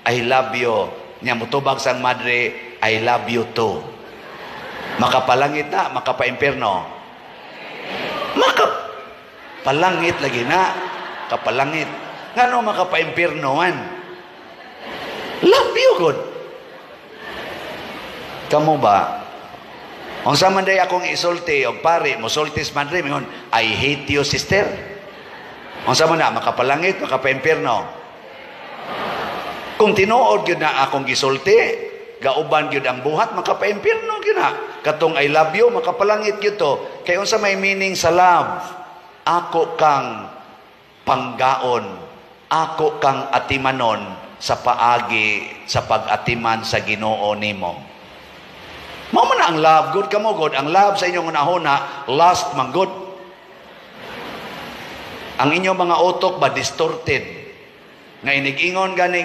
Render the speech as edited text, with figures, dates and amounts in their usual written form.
"I love you." Nya mutubag sang madre, "I love you too." Makapalangit na, makapaimpierno? Makapalangit lagi na. Kapalangit. Ngano makapaimpierno man? Love you gud. Kamo ba? Unsa man day akong isulti og pare, mosulti sa madre, mingon, "I hate you, sister." Unsa man na, makapalangit, makapaimpierno? Kung tinuod gyud na akong gisulti, gauban gyud ang buhat, makapaimpierno gyud na. Katong "I love you," makapalangit gyud to. Kay unsa may meaning sa love? Ako kang panggaon, ako kang atimanon sa paagi sa pag-atiman sa Ginoo nimo. Mao man na ang love, gud. Kamo gud, ang love sa inyong hunahuna, lust man gud. Ang inyong mga utok ba distorted? Nga inig-ingon gani.